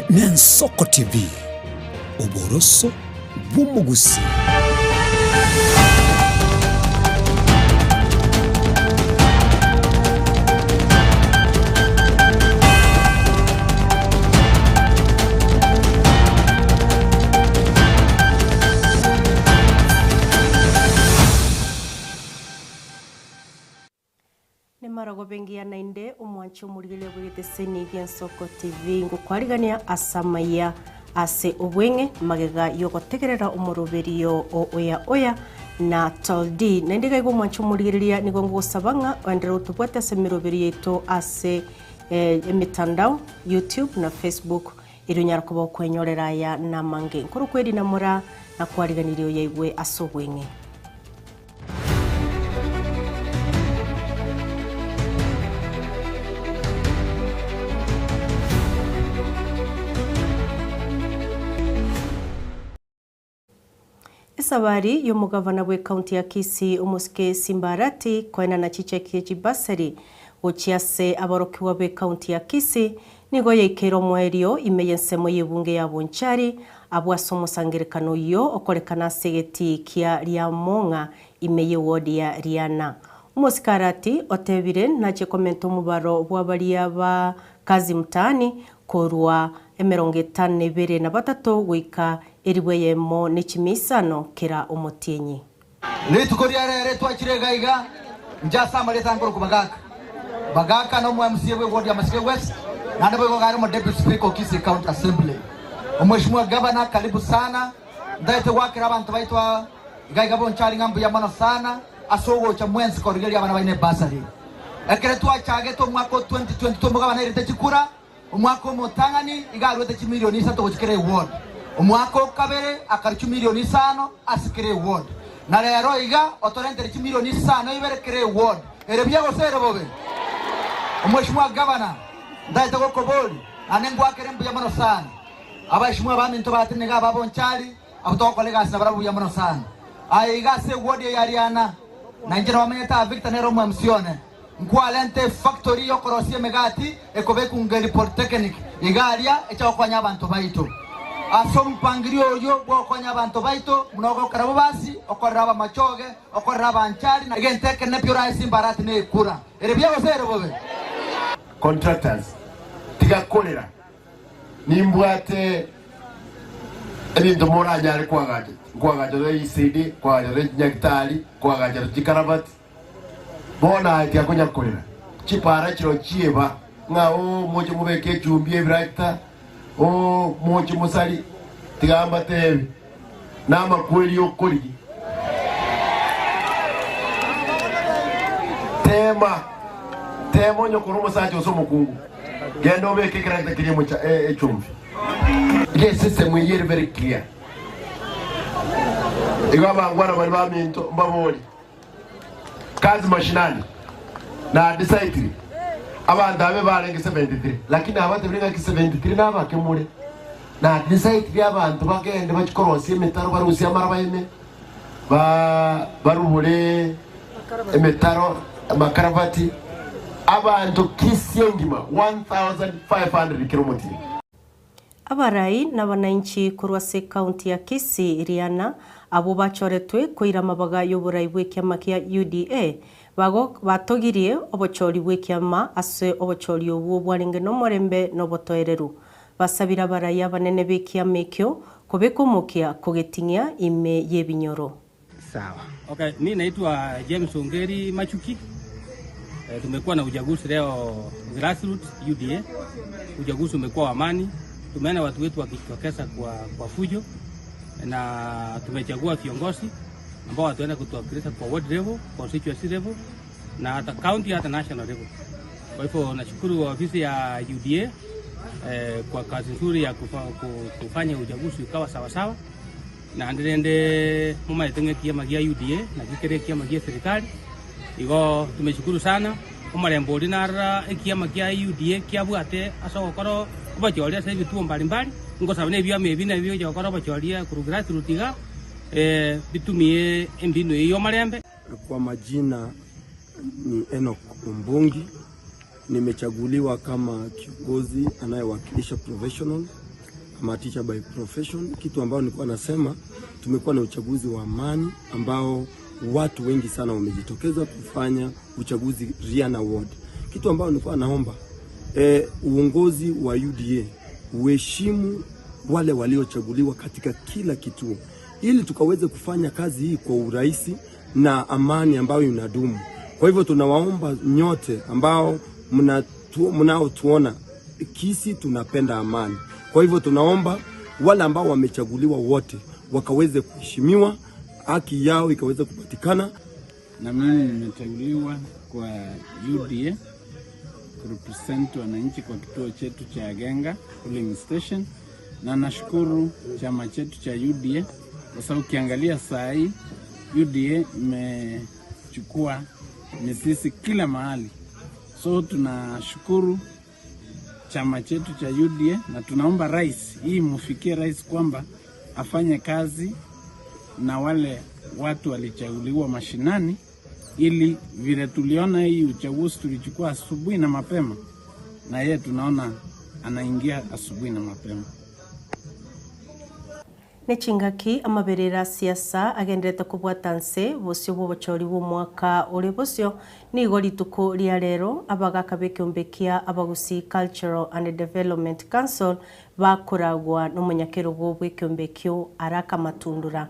Eye n'Ensoko TV, oboroso bw'omugusi. Nemarogoba engiya naende omwanche omorigereria bw'egeteseni gi'Ensoko TV ngokwarigania ase amaya ase obweng'e magega yogotegerera omoroberio o oya oya na toldi naende iga igo omwanche omorigereria nigo ngogosaba ng'a oenderere otobwate ase emeroberio yaito ase emitandao YouTube na Facebook erio onyare koba okwenyorera aya namange. Nkorokwa erina mora nakwariganirie oyaigwe ase obweng'e. Esabari y'omogavana bw'ecounty ya Kisii omosike Simba Arati koenana chicheki chibasari gochia ase aborokigwa b'ecounty ya Kisii nigo yaikeire omoerio ime y'ensemo y'ebunge ya Bonchari abwo ase omosangerekano oyio okorekana ase egetii kia Riamong'a ime y'eward ya Riana. Omosike Arati otebire nachie komenta omobaro bwa baria ba Kazi Mtaani korwa emerongo etano na ebere na batato goika elifu eyemo ne chimia isano kera omotienyi. Rituko ria rere twachire iga iga, inche ase amarieta nkorokwa Bagaka. Bagaka nomo MCA bwe ward ya Masike West, naende boigo iga are omo Deputy Speaker o Kisii County Assembly. Omweshimiwa Governor karibu sana, ntagete goakera abanto baito iga iga bonchari ng'a mbuya mono sana ase ogocha mwensi korigereria abana baino ebasari. Ekere twachagete omwaka o 2022 omogabana airete chikura, Omwaka omotang'ani iga aruete chimilioni isato gochia kera eward, omwaka o kabere akarua chimilioni isano ase kera eward, na rero iga otorentere chimilioni isano ibere kera eward. Ere buya gose ere bobe? Omweshimiwa Gavana, ntaete gokoboria, naende ngwakere mbuya mono sana. Abaeshimiwa baminto batenene iga aba Bonchari, abwo togokora egasi nabarabwo buya mono sana. Aye iga ase eward eye ya Riana, na inche nabamenyete aa Victor nere omo MC one. Nkwarente efactory y'okorosia emegati ekobekwa Ngeri Polytechnic iga aria echa gokonya abanto baito. Ase omopangirio oyio bw'ogokonya abanto baito buna ogokera bobasi, okorera abamachoge, okorera abanchari na egento ekenene pi orae Simbarati na ekura. Ere buya gose ere bobe? Contractors tiga korera nimbwate ebinto moranyare koagacha, nkoagacha tore ECD, nkoagacha tore chinyagitari, nkoagacha tore chikarabati. Bono aye tiakonya korera chipaara chiro chieba, ng'a oo moche mobeke echumbi ebiragita, oo moche mosari, tiga mbateebie, namakweri okorigia. Teema, teema onye kore omosacha gose omokungu, genda obeke ekeragita keria echumbi. Iga esystem eyio ere very clear. Igo abangwana baria baminto mbaborie. Kazi mashinani na decidely abanto abe barenge 73 lakini abatebire ng'aki 73 nabake more na decidely abanto bagende bachie korosia emetaro barusie amaraba ime ba barubore emetaro amakaravati abanto Kisii engima 1500 kera omotienyi. Abarai na abanainchi korwa ase ekaunti ya Kisii Riana abwo bachoretwe koira amabaga y'oborai bw'ekiama kia UDA bago batogirie obochori bw'ekiama ase obochori obwo bwarenge nomorembe na obotoereru. Basabire abarai abanene b'ekiama ekio kobeka omokia kogeting'ia ime y'ebinyoro. Sawa. Okay, mi naitwa James Ongeri Machuki. Tumekuwa na uchaguzi leo grassroots UDA. Uchaguzi umekuwa wa amani. Tumeona watu wetu wakijitokeza kwa fujo na tumechagua viongozi ambao wataenda kutuwakilisha kwa ward level, constituency level na hata county hata national level. Kwa hivyo nashukuru ofisi ya UDA kwa kazi nzuri ya kufanya uchaguzi ukawa sawa sawa. Na ndirende mumaete ng'a ekiama gia UDA nakio kere ekiama gia serikali. Igo tumeshukuru sana omorembe oria narora ekiama kia UDA kiabwate ase ogokora obochori ase ebituo mbalimbali, ngosaba na ebiama ebi nabio bigocha gokora obochori korwa grassroot iga bitumie embinu eyio ya omorembe. Kwa majina ni Enoch Ombongi, nimechaguliwa kama kiongozi anayewakilisha professional. I'm a teacher by profession. Kitu ambao nilikuwa nasema, tumekuwa na uchaguzi wa amani ambao watu wengi sana wamejitokeza kufanya uchaguzi Riana Ward. Kitu ambao nilikuwa naomba uongozi wa UDA uheshimu wale waliochaguliwa katika kila kituo ili tukaweze kufanya kazi hii kwa urahisi na amani ambayo inadumu. Kwa hivyo tunawaomba nyote ambao mnaotuona Kisii, tunapenda amani. Kwa hivyo tunaomba wale ambao wamechaguliwa wote wakaweze kuheshimiwa, haki yao ikaweze kupatikana. Na mimi nimeteuliwa kwa UDA kurepresent wananchi kwa kituo chetu cha Genga polling station, na nashukuru chama chetu cha UDA kwa sababu ukiangalia saa hii UDA imechukua mizizi kila mahali, so tunashukuru chama chetu cha UDA na tunaomba rais, hii mfikie rais kwamba afanye kazi na wale watu walichaguliwa mashinani, ili vile tuliona hii uchaguzi tulichukua asubuhi na mapema, na yeye tunaona anaingia asubuhi na mapema. Nechingaki amaberera siasa agenderete kubwata nse bosio bw'obochori bw'omwaka ore bosio nigo rituko ria rero abagaka b'ekiombe kia Abagusii Cultural and Development Council bakoragwa n'omonyakerogo bw'ekiombe kio Araka Matundura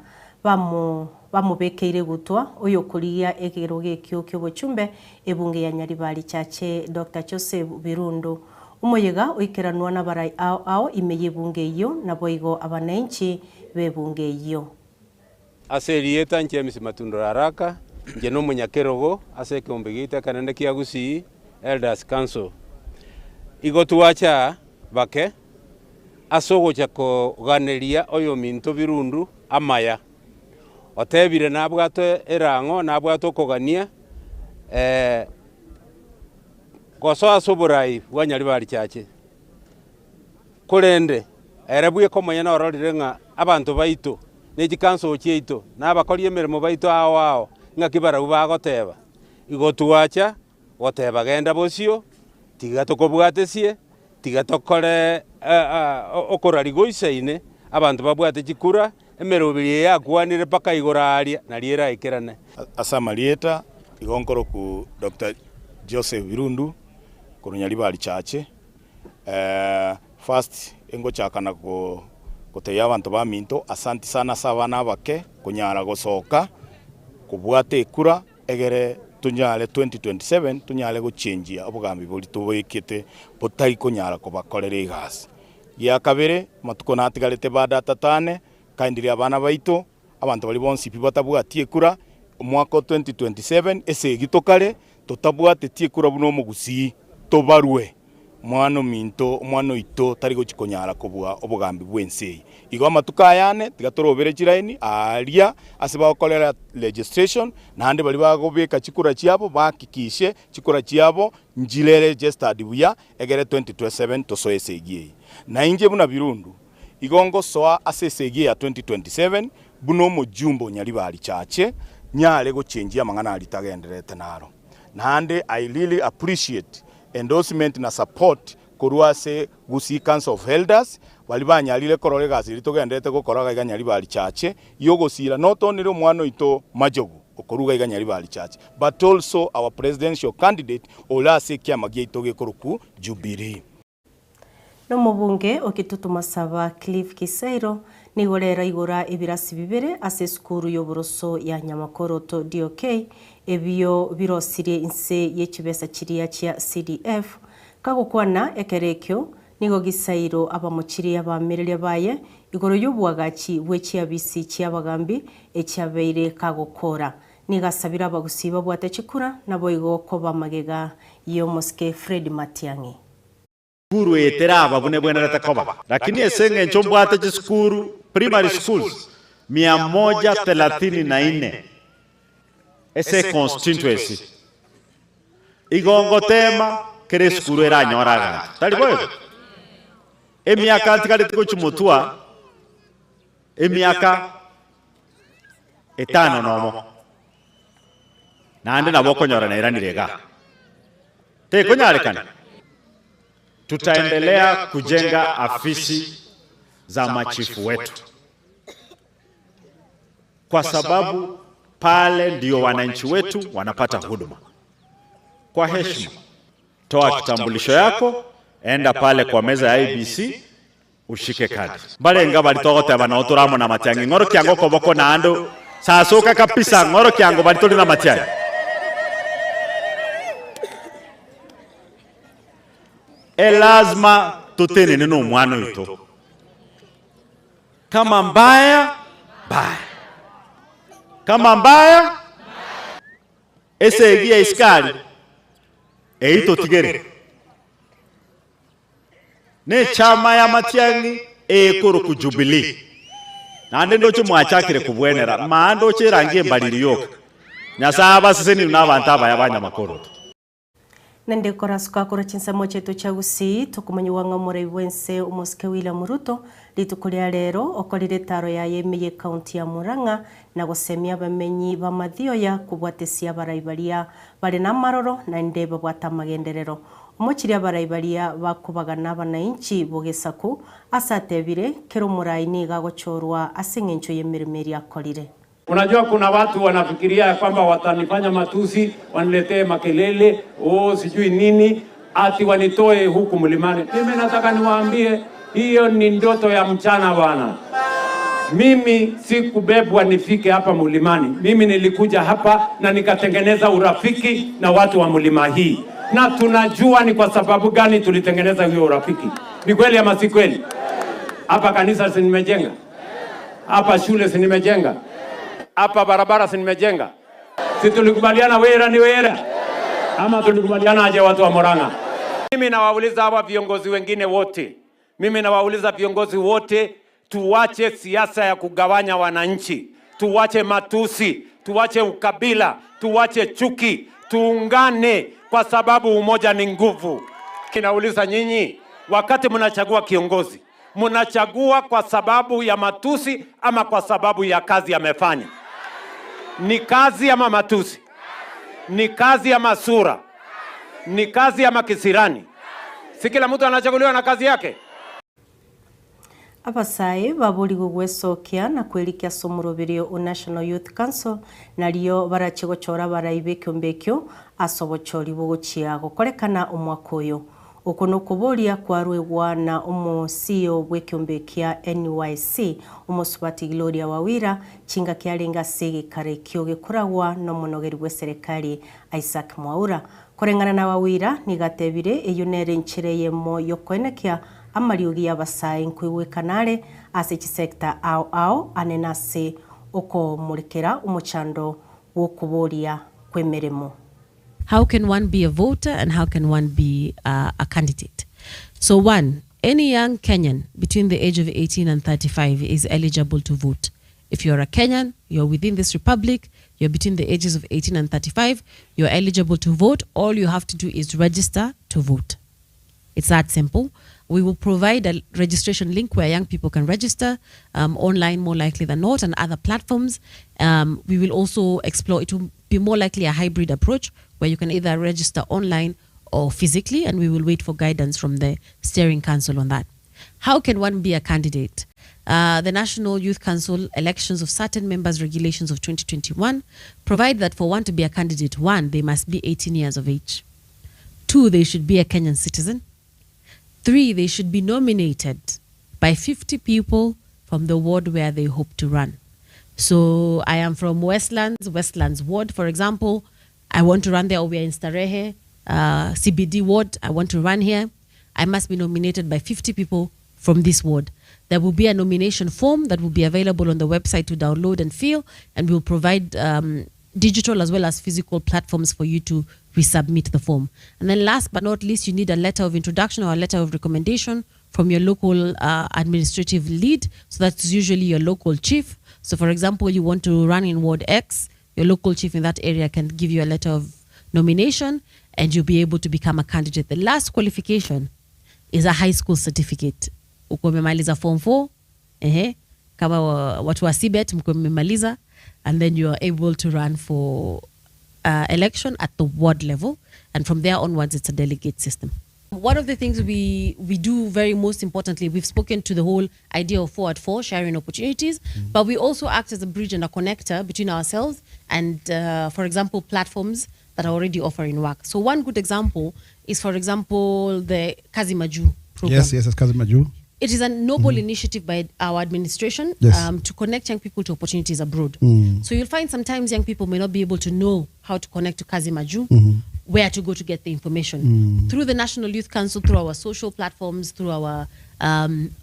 bamubekeire gutwa oyo kurigia ekero gekio ky'obochumbe ebunge ya Nyaribari Chache Dr. Joseph Birundu omoyega oikeranwa n'abarai ao ao imeye bunge iyo naboigo abananchi bebunge iyo. Ase rieta James Matundura Araka nje no munyakerogo ase kiombe gita kanene kia Gusii Elders Council igo tuwacha bake asogocha koganeria oyo minto Birundu amaya otebire nabwate erango nabwate okogania gosoa soborai bwa Nyaribari Chache kurende erebuye komonya na ororire ng'a abantu baito nechikanso chiaito nabakori emirimo baito ao ao ng'aki barau bagoteba igo tuwacha goteba genda bosio tiga tokobwatesie tiga tokore okorari goisaine abantu babwate chikura emerobiri yakwanire paka igoraria nariera ikerane. Asamarieta igonkoro ku Dr. Joseph Birundu kono Nyaribari Chache first engo chakana ko koteya abantu ba minto asanti sana sabana bake kunyara gosoka kubwate ekura egere tunyale 2027 tunyale gochenjia obugambi buli tubikite butari kunyara kubakorera igasi ya kabere matuko natigarete ba data tane kaindiri abana baito abantu bali bonsi pibatabwatie ekura omwaka 2027 ese gitokare totabwate tie ekura buno omugusi tobarwe mwana minto mwana ito tari gochikonyara kobwa obugambi bwense igo amatuka ayane tigatorobere chiraini aria ase bakorera registration nande bali bagobeka chikura chiabo bakikishe chikura chiabo njilere registered buya egere 2027 tosoesegie na inje buna Birundu igongo soa asesegie ya 2027 buno mujumbo Nyaribari Chache nyale gochenjia mang'ana alitagenderete naro nande I really appreciate endorsement na support korwase Gusii Council of Elders bali banyalire korore gasi ritogendete gokoraga iga Nyaribari Chache yogosira not only omwana ito Majogu okoruga iga Nyaribari Chache but also our presidential candidate olase kiama gieto gekoruku Jubilee. No mubunge okitutu masaba Cliff Kiseiro nigorera igora ebirasi bibere ase skuru y'oboroso ya Nyamakoroto DOK ebyo birosirie inse yechibesa chiria chia CDF kagokwana ekerekyo nigo Gisairo abamuchiri abamereria baye igoro y'obwagachi bw'echiabisi chiabagambi echiabeire kagokora nigasabira abagusiba bwate chikura nabo igo koba magega y'omoske Fred Matiang'i Skuru eteraba bune bwenerete koba lakini esenge nchombwate chiskuru primary schools 134 ese constituency igongo tema kere skuru eranyoraga tali boyo emiaka tikarete gochimutua emiaka etano nomo naande nabo konyora nairanirega tekonyarekana. Tutaendelea kujenga afisi za machifu wetu, kwa sababu pale ndio wananchi wetu wanapata huduma. Kwa heshima, toa kitambulisho yako, enda pale kwa meza ya IEBC ushike kadi. Balenga balitogoteba na oturamo na Matiang'i ng'oro kiango koboko na andu sasoka kabisa ng'oro kiango balitoli na Matiang'i. E lazima tutenene no mwana wito. Kama mbaya mbaya, kama mbaya ese egia iskari eito tigere ne chama ya Matiang'i ekuru ku Jubilee nande ndocho mwachakire kubwenera maando chirangie mbaliri yoka nyasaba siseni n'abantu abaya banyamakoro. Nende korasuka kora chinsamo chetu cha Gusii tukumanyiwa nga murai wense omosike William Ruto rituko ria rero okorire taro ya yemeye county ya Murang'a na gosemia bamenyi ba mathioya kubwatesia barai baria bare na maroro na nde babwata magenderero omochiria barai baria bakubagana abananchi bogesaku asatebire kero murai niga gochorwa ase ng'encho y'emirimo eria akorire. Unajua kuna watu wanafikiria kwamba watanifanya matusi, waniletee makelele, oh sijui nini, ati wanitoe huku mlimani. Mimi nataka niwaambie hiyo ni ndoto ya mchana bwana. Mimi sikubebwa nifike hapa mlimani. Mimi nilikuja hapa na nikatengeneza urafiki na watu wa mlima hii. Na tunajua ni kwa sababu gani tulitengeneza hiyo urafiki. Ni kweli ama si kweli? Hapa kanisa si nimejenga? Hapa shule si nimejenga? Hapa barabara si nimejenga? Si tulikubaliana wera ni wera? Ama tulikubaliana aje watu wa Murang'a? Mimi nawauliza hawa viongozi wengine wote. Mimi nawauliza viongozi wote, tuache siasa ya kugawanya wananchi. Tuache matusi, tuache ukabila, tuache chuki, tuungane kwa sababu umoja ni nguvu. Kinauliza nyinyi, wakati mnachagua kiongozi, mnachagua kwa sababu ya matusi ama kwa sababu ya kazi amefanya? Ni kazi ama matusi? Ni kazi ama sura? Ni kazi ama kisirani? Si kila mtu anachaguliwa na kazi yake? Abasae baburi gugwesokia na kwelikia somorobirio o National Youth Council nario barache gochora baraibe kyombekyo asobochori bogochia gokorekana omwaka oyo oko nokuboria kwarwegwa na omo CEO bw'ekyombekya NYC omosubati Gloria Wawira chinga kiarenga sege kare kyo gekoragwa n'omonogeri bwe serikali Isaac Mwaura korengana na Wawira nigatebire eyo nere nchere yemo yokoenekia amariogi y'abasae nkuiwekanare ase chisekta ao ao anenase oko murekera omuchando wokuboria kwemeremo. How can one be a voter and how can one be a candidate? So one, any young Kenyan between the age of 18 and 35 is eligible to vote. If you're a Kenyan, you're within this republic, you're between the ages of 18 and 35, you're eligible to vote. All you have to do is register to vote. It's that simple. We will provide a registration link where young people can register online more likely than not and other platforms. We will also explore, it will be more likely a hybrid approach where you can either register online or physically, and we will wait for guidance from the steering council on that. How can one be a candidate? The National Youth Council Elections of Certain Members Regulations of 2021 provide that for one to be a candidate, one, they must be 18 years of age. Two, they should be a Kenyan citizen. Three, they should be nominated by 50 people from the ward where they hope to run. So I am from Westlands, Westlands Ward, for example. I want to run there, or we are in Starehe, CBD ward. I want to run here. I must be nominated by 50 people from this ward. There will be a nomination form that will be available on the website to download and fill, and we'll provide digital as well as physical platforms for you to resubmit the form. And then last but not least, you need a letter of introduction or a letter of recommendation from your local administrative lead. So that's usually your local chief. So for example, you want to run in Ward X, your local chief in that area can give you a letter of nomination and you'll be able to become a candidate. The last qualification is a high school certificate. Uko umemaliza form 4, kama watu wa CBET mko mmemaliza, and then you are able to run for election at the ward level, and from there onwards it's a delegate system. One of the things we do very most importantly, we've spoken to the whole idea of 4 at 4, sharing opportunities, but we also act as a bridge and a connector between ourselves and, for example, platforms that are already offering work. So one good example is, for example, the Kazi Majuu program. Yes, Kazi Majuu. It is a noble initiative by our administration to connect young people to opportunities abroad. So you'll find sometimes young people may not be able to know how to connect to Kazi Majuu, where to go to get the information. Through the National Youth Council, through our social platforms, through our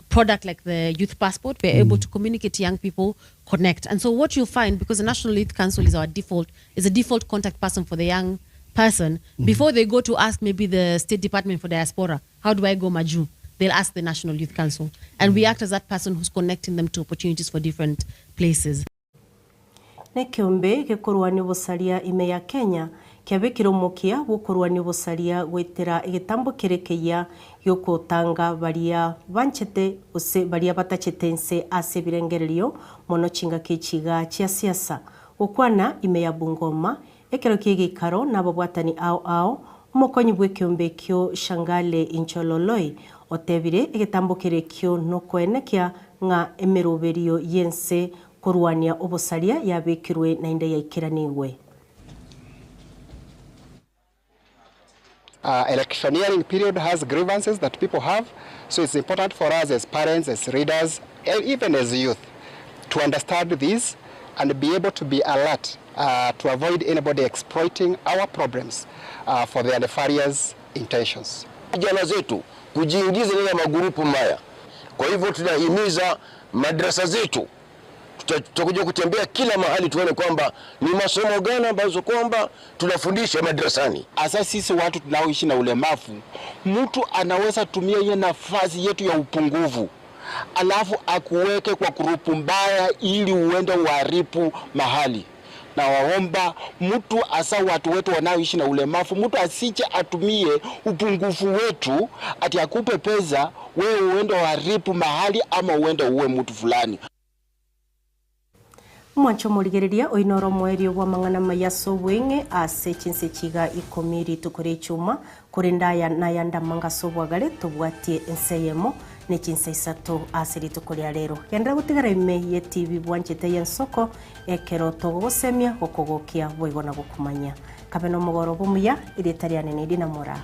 product like the Youth Passport, we're able to communicate to young people, connect. And so what you'll find, because the National Youth Council is our default, is a default contact person for the young person, before they go to ask maybe the State Department for Diaspora, how do I go Majuu? They'll ask the National Youth Council. And we act as that person who's connecting them to opportunities for different places. Ne kiumbe gikurwa ni busaria ime ya Kenya kiabikirwo mukia gukurwa ni busaria gwitira igitambo kirekeia gikutanga baria banchete use baria batachete nse ase birengererio mono chinga kichiga chia siasa gukwana ime ya Bungoma ekero kigikaro nabo bwatani ao ao omokonyi bwe kiumbe kyo Shangale Inchololoi otebire egitambo kirekio no kwenekia ng'a emeroberio yense kurwania obosaria yabikirwe na inde yaikiraniwe. Electioneering period has grievances that people have, so it's important for us as parents, as readers, even as youth, to understand this and be able to be alert to avoid anybody exploiting our problems for their nefarious intentions. Vijana zetu kujiingiza ndani ya magurupu maya. Kwa hivyo tunahimiza madrasa zetu, tutakuja kutembea kila mahali tuone kwamba ni masomo gani ambazo kwamba tunafundisha madrasani. Hasa sisi watu tunaoishi na ulemavu, mtu anaweza tumia ile nafasi yetu ya upungufu alafu akuweke kwa grupu mbaya ili uende uharibu mahali. Na waomba mtu, hasa watu wetu wanaoishi na ulemavu, mtu asije atumie upungufu wetu ati akupe pesa wewe uende uharibu mahali ama uende uwe mtu fulani. Mwancho murigereria oinoro mwerio bwa mang'ana mayaso bweng'e ase chinse chiga ikomiri tukore chuma kurindaya na yanda mangaso bwagare tubwatie enseyemo ne chinse isato ase rituko ria rero yandira gutigara ime ye TV bwanchete yensoko ekero togosemia gokogokia boigona gokumanya kabe no mugoro bumuya iritariane ni dina mora.